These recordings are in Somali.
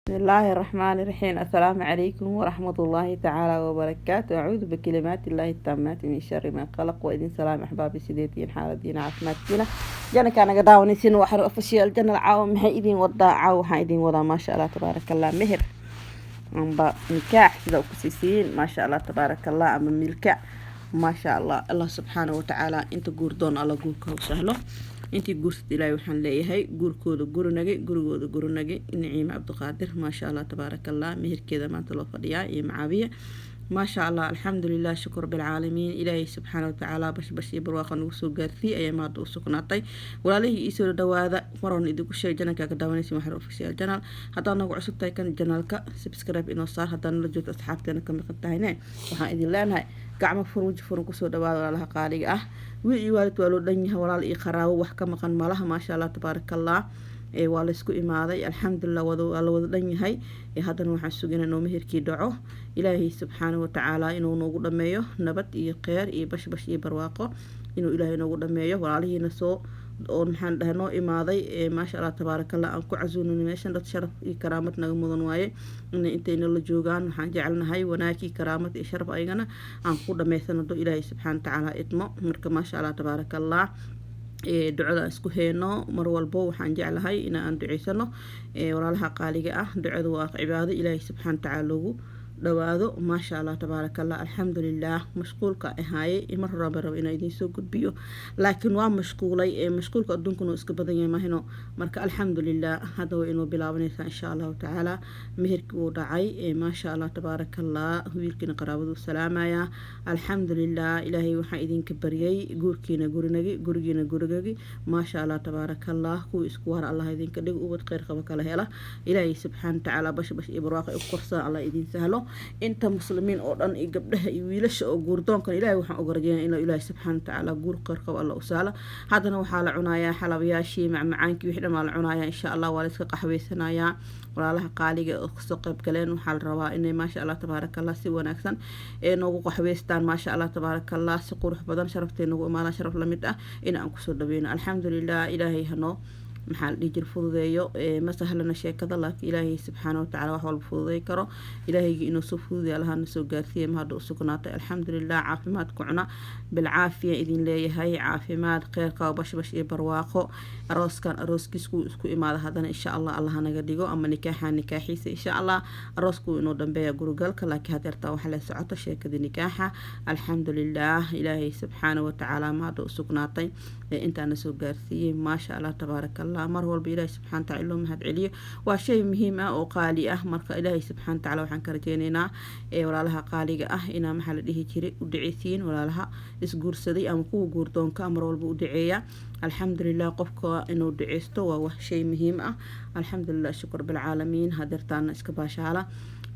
Bismillaahi Raxmaani Raxiim. Assalaamu calaykum waraxmatullaahi tacaala wabarakaatu. Acuudu bikalimaati illaahi taamaati min shari maa khalaq. Waa idin salaam, axbaabi. Sideediin xaaladiina, caafimaadkiina? Channelkaa naga daawanaysin waxaan Official Channel. Caawa maxay idin wadaa? Caawa waxaan idin wadaa, maasha Allah tabaaraka Allah, meher amba nikaax sida ku siisiin, maasha Allah tabaaraka Allah, ama milka, maasha Allah. Allah subxaana watacaala inta guurdoon Alla guurka u sahlo. Intii guursad Ilaahay waxaan leeyahay guurkooda gurinage, gurigooda gurinage. Naciime Cabdiqaadir, maasha Allah tabaaraka Allah, meherkeeda maanta loo fadhiyaa iyo Macaabiya, maasha Allah. Alxamdulilah, shukur bilcaalamiin. Ilaahay subxaana watacaala bashbash iyo barwaaqa nagu soo gaarsiiyey ayaa maanta u sugnaatay. Walaalihii, iisoo dhawaada. Maroon idinku sheeg, channelka ka daawanaysa Waxar Official Channel. Haddaad nagu cusub tahay kan channelka, subscribe inoo saar. Haddaad nala joogto, asxaabteena ka maqan tahayne, waxaan idin leenahay gacmo furan, waji furan kusoo dhawaada. Walaalaha qaaliga ah, wiil iyo waalid waa loo dhan yahay, walaal iyo qaraabo wax ka maqan malaha. Maasha Allah tabaaraka Allah, waa laysku imaaday, alxamdulilah, waa la wada dhan yahay. Haddana waxaan sugina inuu meherkii dhaco. Ilaahay subxaana watacaala inuu noogu dhameeyo nabad iyo kheyr iyo bashbash iyo barwaaqo, inuu Ilaahay noogu dhameeyo. Walaalihiina soo oo maxaan dhahay noo imaaday, maasha Allah tabaarakallah, aan ku casuunina meeshan, dad sharaf iyo karaamad naga mudan waaye. Inay intayna la joogaan waxaan jecelnahay wanaag iyo karaamad iyo sharaf ayagana aan ku dhameysano do Ilaahay subxaana watacaala idmo. Marka maasha Allah tabaarakallah, ducada aan isku heyno mar walbo. Waxaan jeclahay in aan duceysano, walaalaha qaaliga ah. Ducadu waa cibaado Ilaahay subxaana watacaala loogu dhawaado. Maasha Allah tabaaraka Allah, alxamdulilah. Mashquulka ahaaye, mar horaan baan raba inaan idiin soo gudbiyo, laakiin waa mashquulay. Mashquulka adduunkuna iska badan yahay mahino. Marka alxamdulilah, hadda way inoo bilaabanaysaa insha Allahu tacaala. Meherkii wuu dhacay, maasha Allah tabaaraka Allah. Wiilkiina qaraabadu salaamaya. Alxamdulilah, Ilaahay waxaan idinka baryay guurkiina gurinagi, gurigiina gurigagi. Maasha Allah tabaaraka Allah, kuwii isku waara Allah idinka dhigo, ubad kheyr qaba kala hela. Ilaahay subxaana watacaala bashbash iyo barwaaqo u korsan Allah idin sahlo. Inta muslimiin oo dhan iyo gabdhaha iyo wiilasha oo guurdoonkan, Ilahay waxaan uga rajeynaya inuu Ilaahay subxaana watacaala guur kheyr qabo Alla u sahlo. Haddana waxaa la cunayaa xalabayaashii, macmacaankii, wixii dhan waa la cunayaa insha Allah. Waa la iska qaxweysanayaa. Walaalaha qaaliga oo kasoo qayb galeen waxaa la rabaa inay, maasha Allah tabaaraka Allah, si wanaagsan ee noogu qaxweystaan. Maasha Allah tabaaraka Allah, si qurux badan sharaftay nagu imaadaan, sharaf lamid ah in aan kusoo dhaweyno. Alxamdulilah, Ilaahay hanoo, maxaa la dhihi jir, fududeeyo. Ma sahlana sheekada, laakiin Ilaahay subxaana watacaala wax walba fududey karo. Ilaahaygi inuu soo fududeey Allahana soo gaarsiiya, ma hadda u sugnaatay. Alxamdulilah, caafimaad ku cuna, bilcaafiya idin leeyahay, caafimaad, kheyrka, bashbash iyo barwaaqo. Arooskan arooskiis kuu isku imaada haddana insha Allah Allaha naga dhigo, ama nikaaxa nikaaxiisa insha Allah. Aroosku inuu dambeeya gurigalka, laakiin hadeertaa waxaa la socoto sheekadii nikaaxa. Alxamdulilah, Ilaahay subxaana watacaala ma hadda u sugnaatay intaana soo gaarsiiyey. Maasha Allah tabaaraka Allah, mar walba Ilaahay subxana wataala loo mahad celiyo waa shay muhiim ah oo qaali ah. Marka Ilaahay subxana watacaala waxaan ka rajeyneynaa walaalaha qaaliga ah inaa, maxaa la dhihi jiray, u dhiceysiin walaalaha isguursaday ama kuwa guurdoonka. Mar walba u duceeya. Alxamdulilah, qofka inuu duceysto waa wax shay muhiim ah. Alxamdulilah, shukur bilcaalamiin. Hadeertaana iska baashaala.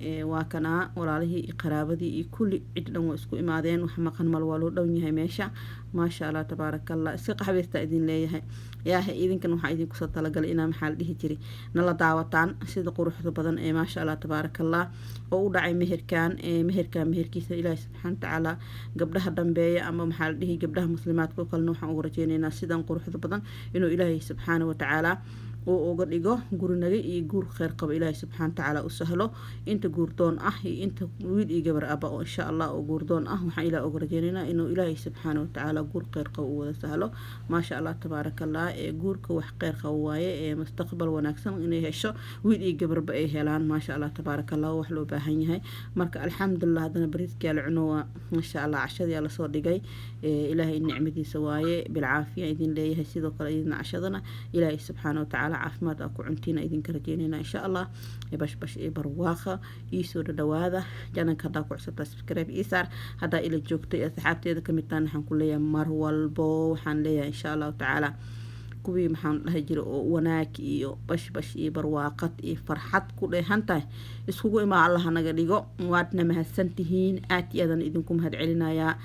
Waa kanaa walaalihii iyo qaraabadii iyo kulli cid dhan waa isku imaadeen. Wax maqan mal, waa loo dhown yahay meesha. Maasha Allah tabaaraka Allah, iska qaxweystaa idin leeyahay. Yaaha, idinkan waxaa idinkusoo talagalay inaa, maxaa la dhihi jiray, nala daawataan sida quruxda badan ee maasha Allah tabaaraka Allah oo u dhacay meherkan. Meherkan meherkiisa Ilaahi subxaana watacaala gabdhaha dambeeya ama, maxaa la dhihi, gabdhaha muslimaadka oo kalena waxaan ugu rajeyneynaa sidan quruxda badan inuu Ilaahay subxaana watacaala uu uga dhigo gurinaga iyo guur kheyr qabo. Ilaahay subxaana watacaala u sahlo inta guurdoon ah iyo inta wiil iyo gabar aba oo insha Allah oo guurdoon ah. Waxaan Ilaah uga rajeyneynaa inuu Ilaahay subxaana watacaala guur kheyr qabo u wada sahlo. Maasha Allah tabaaraka Allah, ee guurka wax kheyr qabo waaye, ee mustaqbal wanaagsan inay hesho, wiil iyo gabarba ay helaan. Maasha Allah tabaaraka Allah, wax loo baahan yahay. Marka alxamdulilah, haddana bariiskaa la cuno waa maasha Allah. Cashadii lasoo dhigay, Ilaahay nicmadiisa waaye. Bilcaafiya idin leeyahay. Sidoo kale idin cashadana Ilaahay subxaana watacaala caafimaad aa ku cuntiina idinka rajeynayna insha Allah, bashbash iyo barwaaqa. Iisoo dhadhawaada. Channelka haddaa ku cusubtaa, subscribe ii saar. Haddaa ila joogtay, asxaabteeda kamid tahan, waxaan ku leeyahay mar walbo, waxaan leeyahay insha Allahu tacaala kuwii, maxaan dhahay jira, oo wanaag iyo bashbash iyo barwaaqad iyo farxad ku dheehan tahay iskugu imaa Allaha naga dhigo. Waadna mahadsantihiin, aad iyo aadan idinku mahad celinayaa.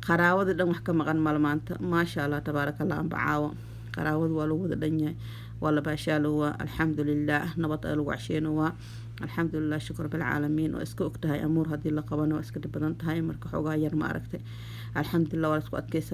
Qaraabada dhan wax ka maqan mal maanta. Maasha Allah tabaaraka Allah, amba caawo qaraabada waa lagu wada dhan yahay, waa la baashaalowaa. Alxamdulilah, nabad aa lagu casheenowaa. Alxamdulilah, shukr bilcaalamiin. Waa iska ogtahay, amuur haddii la qabano waa iska dhib badan tahay. Marka xoogaa yar ma aragtay, alxamdulilah, waa la isku adkeysa.